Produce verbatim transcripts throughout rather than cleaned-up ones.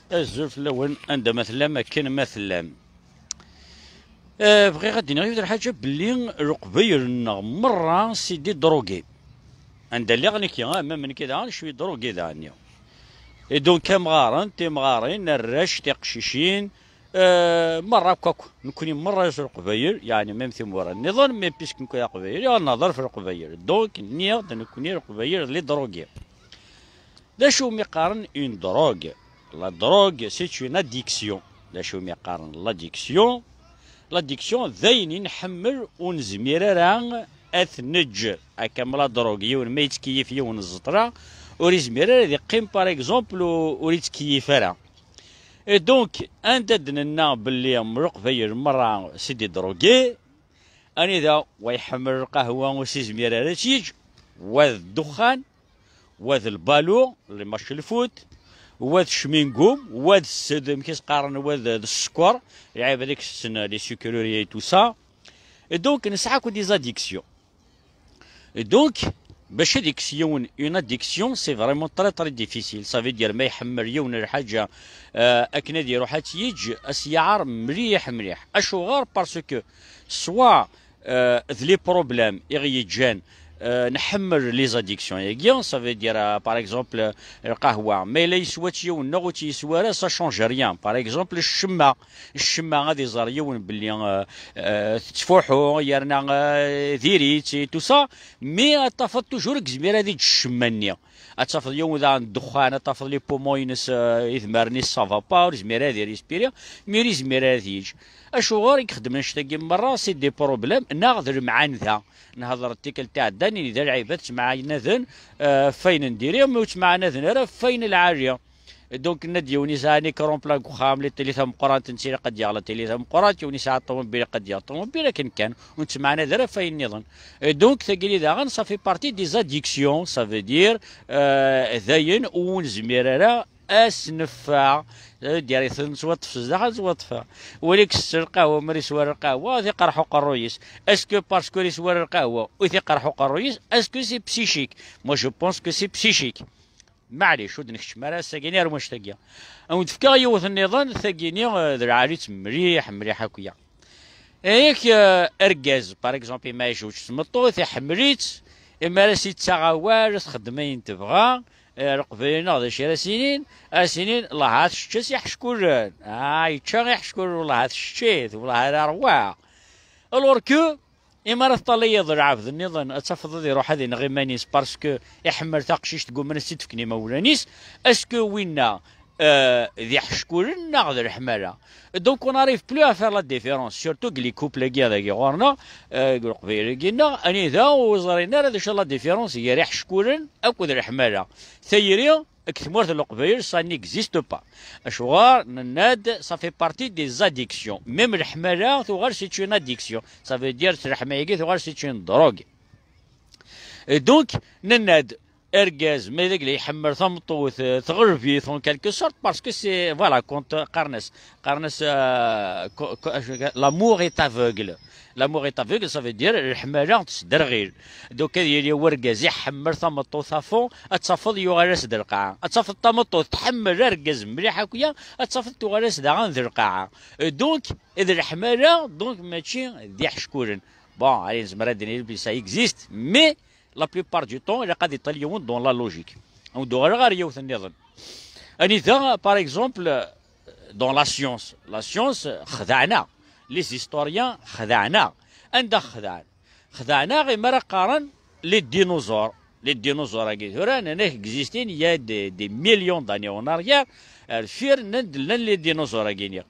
Azul fell-awen, anda ma tellam, akken ma tellam. Eh, bɣiɣ ad d-iniɣ yiwet n lḥaǧa, belli Leqbayel-nneɣ merra c'est des drogués. Anda lliɣ nekki, ah, même nekki daɣen, je suis drogué daɣen. Et donc, amɣaren, timɣarin, arrac, tiqcicin, eh, merra akk, akk. Nekkni merra s Leqbayel, yeɛni même timura nniḍen, mais puisque nekkni d Aqbayli, ad nehḍer f Leqbayel. Donc, nniɣ-d nekkni Leqbayel d les drogués. D acu umi qqaren une drogue? La drogue, c'est une addiction. D acu umi qqaren l'addiction? L'addiction d ayen i nḥemmel ur nezmir ara ad t-neǧǧ. Akka am la drogue, yiwen ma yettkeyyif yiwen n ẓẓeṭra, ur yezmir ara ad yeqqim, par exemple, u-, ur yettkeyyif ara. Et donc, anda d-nenna belli Leqbayel merra c'est des drogués, anida wa iḥemmel lqahwa ur s-izmir ara ad tt-yeǧǧ, wa d ddexxan, wa d lbalu, les matchs de foot, wa d ccmingum, wa d ssed, amek i s-qqaren, wa d, d sskeṛ, lɛibad i itessen les sucreries et tout ça. Et donc, nesɛa akk des addictions. Et donc, bac ad yekkes yiwen une addiction, c'est vraiment très, très difficile. Ça veut dire, ma iḥemmel yiwen lḥaǧa, euh, akken ad iruḥ ad tt-yeǧǧ, ad s-yaɛer mliḥ, mliḥ. Acuɣer? Parce que soit, euh, d les problèmes i ɣ-yeǧǧan, euh, nḥemmel les addictions-agi, ça veut dire, euh, par exemple, euh, lqahwa. Ma yella yeswa-tt yiwen neɣ ur tt-yeswa ara, ça change rien. Par exemple, ccemma. Ccemma ad iẓer yiwen belli, euh, euh, tettfuḥu, yerna, euh, diri-tt et tout ça, mais ad tafeḍ toujours ur yezmir ad yeǧǧ ccemma-nni. Ad tafeḍ yiwen daɣen ddexxan, ad tafeḍ les poumons-ines, euh, idmaren-is ça va pas, ur yezmir ad respirer, mais ur yezmir ad yeǧǧ. Acuɣer i ixeddmen annect-agi merra? C'est des problèmes, neɣ d lemɛanda. Nhedder-d tikkelt iɛeddan, ini d lɛibad ttmeɛnaden, euh, f wayen n diri, mais ur ttmeɛnaden ara f wayen lɛali. Donc, nenna-d yiwen yesɛa les crampons deg uxxam, la télé tameqqrant, netta ilaq ad yaɣ la télé tameqqrant, yiwen yesɛa ṭumubil, ilaq ad yaɣ ṭumubil, akken kan, ur nettmeɛnad ara ɣef wayen nniḍen. Et donc, tagi daɣen, ça fait partie des addictions, ça veut dire, euh, d ayen ur nezmir ara ad s-neffeɣ. Ça veut dire, nettwaṭṭef s daxel, nettwaṭṭef. Wali-k s lqahwa, mi ara yeswa lqahwa, ad t-iqerḥ uqerruy-is. Est-ce que parce que ur yeswa lqahwa, ur t-iqerḥ uqerruy-is, est-ce que c'est psychique? Moi, je pense que c'est psychique. Maɛlic, ur d-nekcem ara ass-agi ar wanect-agi. Ad wen-d-fkeɣ yiwet nniḍen, tagini, eh, d lɛali-tt mliḥ, mliḥ akya. Yak, eh, argaz, par exemple, ima yejweǧ s tmeṭṭut, iḥemmel-itt, imi ara s-yettaɣ awal, txeddem ayen tebɣa, eh, Leqbayel-nneɣ d acu ara s-inin? Ad s-inin, "Lahat tečča s iḥeckulen." Ah, yečča iḥeckulen, "Lahat tečča-t, lahat ara rwaḥ." Alors que, imi ara teṭṭalayeḍ lɛebd nniḍen, ad tafeḍ ad iruḥ ad ineɣ iman-is parce que iḥemmel taqcict, ggumman ad s-tt-id-fken imawlan-is. Est-ce que winna, euh, d iḥeckulen neɣ d leḥmala? Donc, on n'arrive plus à faire la différence, surtout deg les couples-agi, dagi ɣur-neɣ, euh, deg Leqbayel-agi-nneɣ, anida ur ẓrin ara d acu la différence gar iḥeckulen akked leḥmala. Tayri, deg tmurt n Leqbayel, ça n'existe pas. Acuɣer? Nenna-d, ça fait partie des addictions. Même leḥmala tuɣal c'est une addiction. Ça veut dire, leḥmala-agi tuɣal c'est une drogue. Et donc, nenna-d, argaz, ma yella iḥemmel tameṭṭut, euh, tɣelb-it en quelque sorte, parce que c'est, voilà, quand, euh, qqaren-as, qqaren-as, euh, co-, co-, l'amour est aveugle. L'amour est aveugle, ça veut dire, leḥmala tesderɣil. Donc, ad yili wergaz iḥemmel tameṭṭut à fond, ad tafeḍ yuɣal-as d lqaɛa. Ad tafeḍ tameṭṭut tḥemmel argaz mliḥ akya, ad tafeḍ tuɣal-as daɣen d lqaɛa. Euh, donc, d leḥmala, donc, mačči d iḥeckulen. Bon, allez, nezmer ad d-nini, ça existe, mais la plupart du temps, ilaq ad iṭṭal yiwen dans la logique. Ad wen-d-uɣaleɣ ɣer yiwet nniḍen. Anida, par exemple, dans la science. La science, xedɛen-aɣ. Les historiens, xedɛen-aɣ. Anda xedɛen? Xedɛen-aɣ imi ara qqaren les dinosaures. Les dinosaures-agi tura, nnan-ak existin il y a des, des millions d'années en arrière. Ar deffir, nnan-d llan les dinosaures-agi-nni.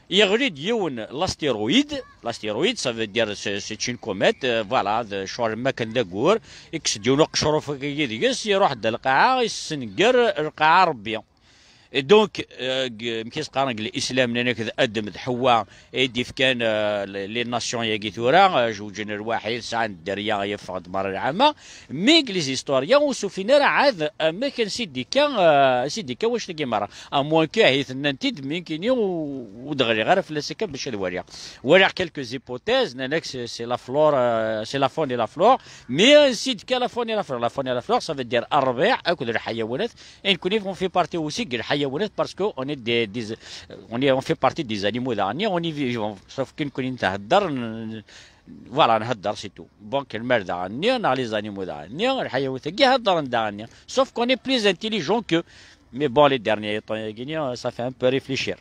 Yeɣli-d yiwen l'astéroïde. L'astéroïde, ça veut dire c'est, c'est une comète, euh, voilà, d ccɣel makken d aggur, ikkes-d yiwen uqecruf-agi deg-s, iruḥ-d ar lqaɛa, issenger lqaɛa Rebbi. Et donc, euh, g-, amek i s-qqaren deg l'islam, nnan-ak d Adem d Ḥewwa i d-ifkan, euh, les, les nations-agi tura, euh, jewǧen lwaḥid, sɛan dderya, yeffeɣ-d merra lɛama. Mais deg les historiens ur s-ufin ara ɛad amek ansi d-ikka, euh, ansi d-ikka wannect-agi merra. À moins que ahi tennan-t-id, mais nekkini ur, ur d-ɣliɣ ara fell-as akka bac ad waliɣ. Walaɣ quelques hypothèses, nnan-ak c'est, c'est la flore, euh, c'est la faune et la flore, mais ansi d-tekka la faune et la flore? La faune et la flore, ça veut dire rrbiɛ akked lḥayawanat, et nekkni on fait partie aussi deg lḥayawanat. yiwen, parce que on est des, des, on est, on fait partie des animaux daɣenni, on y vit, sauf que nekkni nhedder, n-, voilà, nhedder, c'est tout. Bon, kan lmal daɣenni, neɣ les animaux daɣenni, lḥayawat-agi heddren daɣenni. Sauf qu'on est plus intelligent que, mais bon, les derniers temps-agi, ça fait un peu réfléchir.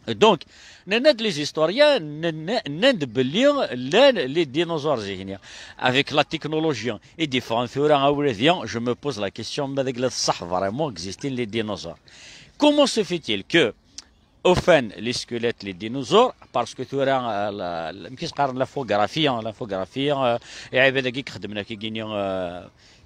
Donc, nenna-d les historiens, nenna-, nnan-d belli llan les dinosaures zik-nni. Avec la technologie i d-iffɣen tura, a wladi, je me pose la question, ma deg la ṣṣeḥ vraiment existin les dinosaures. Comment se fait-il que ufan les squelettes les dinosaures, parce que tura, euh, la, la, amek i s-qqaren, l'infographie, hein, l'infographie, euh, iɛibad-agi i ixeddmen akka-gini, euh,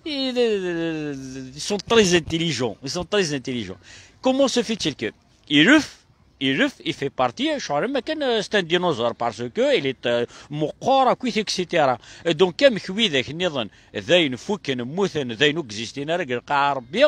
ils, ils sont très intelligents, ils sont très intelligents. Comment se fait-il que Iref, Iref, il fait partie, je crois, même qu'un, euh, c'est un dinosaure, parce que il est, euh, meqqer akkit, et cetera. Et donc, amek widak nniḍen, d ayen fukken, mmuten, d ayen ur existin ara deg lqaɛa Rebbi,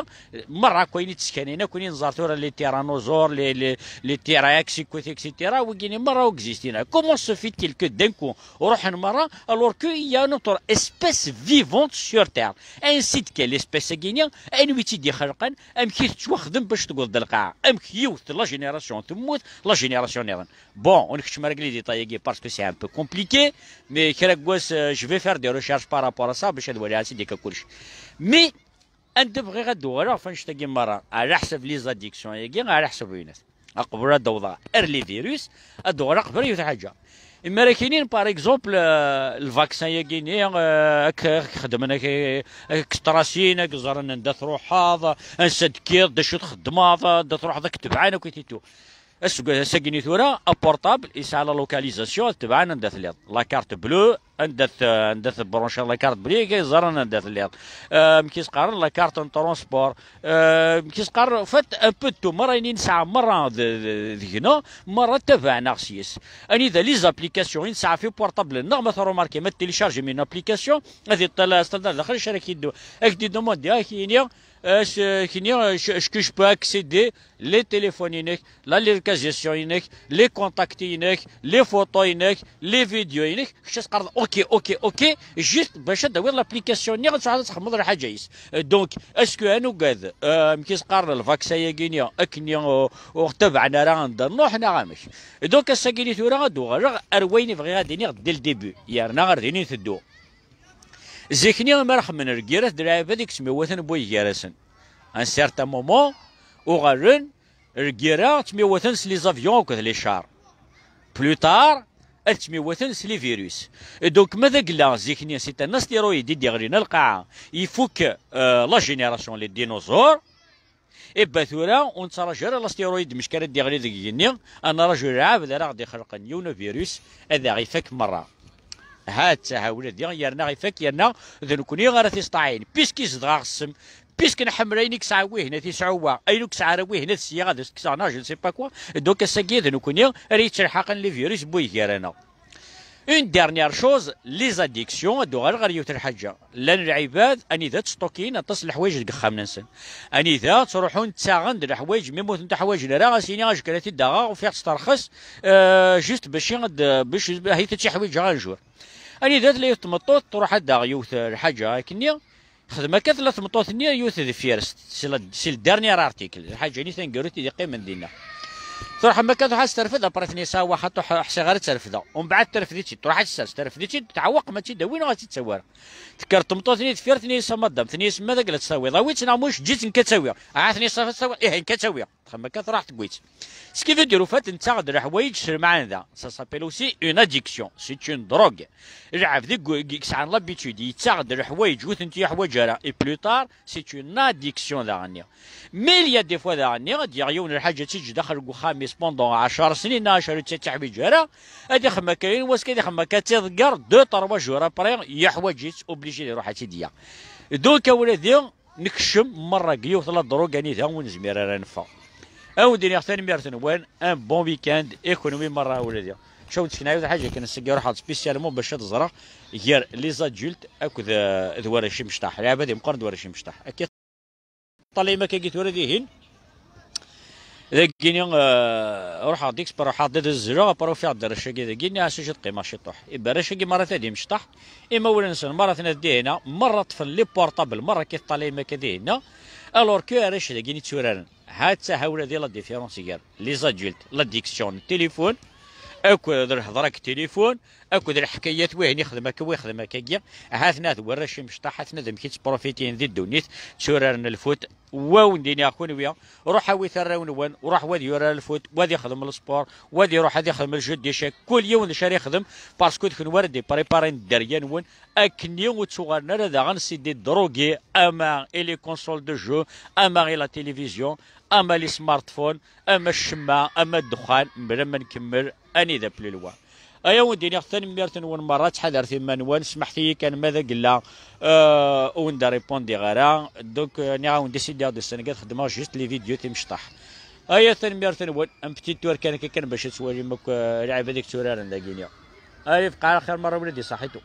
merra akk ayen i ttskanin, akk ayen i nẓer tura, les tyrannosaures, les, les, les T-Rex, et cetera, wigini merra ur existin ara. Comment se fait-il que d'un coup, ruḥen merra, alors qu'il y a une autre espèce vivante sur Terre? Ainsi de quelle espèce-agi-nni, anwi i tt-id-ixelqen, amek i tettwaxdem bac tewweḍ-d lqaɛa? Amek yiwet la génération temmut, la génération nniḍen? Bon, ur nkeččem ara deg les détails-agi parce que c'est un peu compliqué, mais kra n wass, euh, je vais faire des recherches par rapport à ça, bac ad waliɣ ad tt-id-ikka kullec. Mais anda bɣiɣ ad d-uɣaleɣ ɣef annect-agi merra, ɛla ḥsab les addictions-agi, ɛla ḥsab winat. Aqbel ad d-awḍeɣ ar les virus, ad d-uɣaleɣ qbel yiwet lḥaǧa. Imar akinin, par exemple, euh, le vaccin-agi-ni, euh, ak-, ak-, xedmen, ak-, ak-, ak-, trasin, ak-ẓren anda truḥeḍ, ansa d-tekkiḍ, d acu txeddmeḍ, anda truḥeḍ, ak-tebɛen, akk i titu. Aseggas-agi-ni tura, aportable yesɛa la localisation, ad tebɛen anda telliḍ. La carte bleue, anda t-, anda tebranchiḍ la carte bleue, akka i ẓran anda telliḍ. Euh, amek i s-qqaren, la carte n transport. Euh, amek i s-qqaren, en fait, un peu de tout. Merra ayen i nesɛa, merra d-, d-, deg-neɣ, merra tabaɛen-aɣ s yes. Anida les applications i nesɛa fi portable-nneɣ, ma tṛumarkim, ad téléchargem une application, ad iṭṭal, ad daxel, acu ara k-yeddu? Ad k-d-idemandi, ad k-yini, euh, ce, k-yini, euh, ce, ce que je peux accéder, les téléphones-inek, la localisation-inek, les contacts-inek, les photos-inek, les vidéos-inek, kečč ad teqqareḍ ok, ok, ok, juste bac ad d-tawiḍ l'application-nni ad tɛawdeḍ ad txedmeḍ lḥaǧa-is. Euh, donc, est-ce que ad nugad, euh, amek i s-qqaren, lvaksa-agi-nni, akken ur, ur ɣ-tabɛen ara anda nruḥ, neɣ amek? Et donc, ass-agi-ni tura ad d-uɣaleɣ ar wayen i bɣiɣ ad iniɣ dès le début, yerna ar din i nteddu. Zik-nni, mi ara xemmen lgirrat d lɛibad i yettmiwaten n wayen gar-asen. À un certain moment, uɣalen lgirra ttmiwaten s les avions akked les chars. Plus tard, ad ttmiwaten s les virus. Et donc, ma d agella zik-nni, c'est un astéroïde i d-iɣlin ar lqaɛa, ifuk, euh, la génération les dinosaures, et ben tura, ur nettraǧu ara l'astéroïde mecka ara d-iɣli deg igenni, ad nraǧu lɛebd ara ɣ-d-ixelqen yiwen uvirus, ad aɣ-ifak merra. Ha-tt-a, ha ula d yerna ɣ-ifak, yerna d nekkni ara t-isṭaɛin, puisque izdeɣ-aɣ ssem, puisque nḥemmel ayen i yesɛa wihin ad t-yesɛu wa, ayen ur yesɛi ara wihin ad s-yaɣ ad as-kkseɣ, neɣ je ne sais pas quoi. Donc ass-agi d nekkni ara yettelḥaqen les virus n wayen gar-aneɣ. Une dernière chose, les addictions, ad d-uɣaleɣ ɣer yiwet lḥaǧa. Llan lɛibad anida ttṣṭukin aṭas n leḥwayeǧ deg yexxamen-nsen. Anida ttruḥun ttaɣen-d leḥwayeǧ, mi mmuten ur ḥwaǧen ara, ad s-yini azekka ad t-id-aɣeɣ, ufiɣ-tt terxes, euh, juste bac i ad, bac, ahit ad tt-iḥwiǧeɣ un jour. Anida tella yiwet tmeṭṭut, truḥ ad d-taɣ yiwet, euh, lḥaǧa akkenni, xdem akka tella tmeṭṭut-nni yiwet deffir-s, c'est la, c'est le dernier article, lḥaǧa-nni taneggarut i d-iqqimen dinna. Truḥ am akka, truḥ ad s-terfed, après tenna-yas, ah, wa xaṭi, ur ḥ-, ḥṣiɣ ara ad tt-refdeɣ. Umbeɛd terfed-itt-id, truḥ ad tt-ters, terfed-itt-id, tetɛewweq ma ad tt-id-tawi neɣ ad tt-id-tawi ara. Tekker tmeṭṭut-nni deffir, tenna-yas a madame, tenna-yas ma d agla ad tt-tawiḍ, awi-tt neɣ ma ulac, eǧǧ-itt, nekk ad tt-awiɣ. Ah, tenna-yas a tt-tawiḍ, ih, nekk ad tt-awiɣ. Txemmem akka, truḥ tewwi-tt. Ce qui veut dire, au fait, nettaɣ-d leḥwayeǧ s lemɛanda. Ça s'appelle aussi une addiction, c'est une drogue. Lɛebd i gu-, i yesɛan l'habitude, yettaɣ-d leḥwayeǧ ur tent-yeḥwaǧ ara, et plus tard, c'est une addiction daɣenni. Mais il y a des fois daɣenni, ad d-yaɣ yiwen lḥaǧa ad tt-yeǧǧ daxel n uxxam-is pendant ɛecṛ snin, neɣ ɛecṛa ur tt-yeḥwiǧ ara, ad ixemmem akka yiwen wass, ad ixemmem akka, ad tt-iḍegger, deux, trois jours après, yeḥwaǧ-itt, obligé ad iruḥ ad tt-id-yaɣ. Donc, a wladi, nekcem merra deg yiwet la drogue anida ur nezmir ara neffeɣ. Ad wen-d-iniɣ tanemmirt-nwen, un bon week-end i kenwi merra a wladi. Caw ttken yiwet lḥaǧa kan, ass-agi ruḥeɣ spécialement bac ad ẓreɣ gar les adultes akked, euh, d warrac imecṭaḥ. Lɛibad imeqqren d warrac imecṭaḥ. Akka ṭalayem akkagi tura dihin. Dagini, euh, ruḥeɣ-d exprès, ruḥeɣ-d ad azzleɣ, après ufiɣ-d arrac-agi dagi, nniɣ-as eǧǧ ad qqimeɣ ciṭuḥ. Iba arrac-agi merra atan d imecṭaḥ, imawlan-nsen merra atan dihina, merra ṭṭfen les portables, merra akka i teṭṭalayem akka dihinna. Alors que arrac dagi i tturaren, ha-tt-a ula d la différence gar les adultes, l'addiction n téléphone, akked lhedra deg téléphone, akked lḥkayat, wihin ixdem akka, wa ixdem akka-agi. Ha-ten-a d warrac imecṭaḥ, ha-ten-a d amek i ttprofityen di ddunit, tturaren lfut. Wa wen-d-iniɣ kunwi, ruḥ awit arraw-nwen, ruḥ wa ad yurar lfut, wa ad ixdem lesport, wa ad iruḥ ad ixdem le jeu d'échecs, kul yiwen d acu ara ixdem, parce que d kunwi ara d-ipréparen dderya-nwen, akken ur ttuɣalen ara daɣen c'est des drogués, ama i les consoles de jeu, ama i la télévision, ama les smartphones, ama ccemma, ama ddexxan, mebla ma nkemmel, anida plus loin. Aya wen-d-iniɣ tanemmirt-nwen merra, ttḥadaret iman-nwen, smeḥt-iyi kan ma d agella, euh, ur wen-d-répondiɣ ara. Donc, euh, nniɣ-awen décidiɣ de sanga ad xedmeɣ juste les vidéos timecṭaḥ. Aya tanemmirt-nwen, un petit tour kan akka kan bac ad twalim akk, euh, lɛibad i yetturaren dagini. Ay, yebqa xir merra, wladi, saḥitu.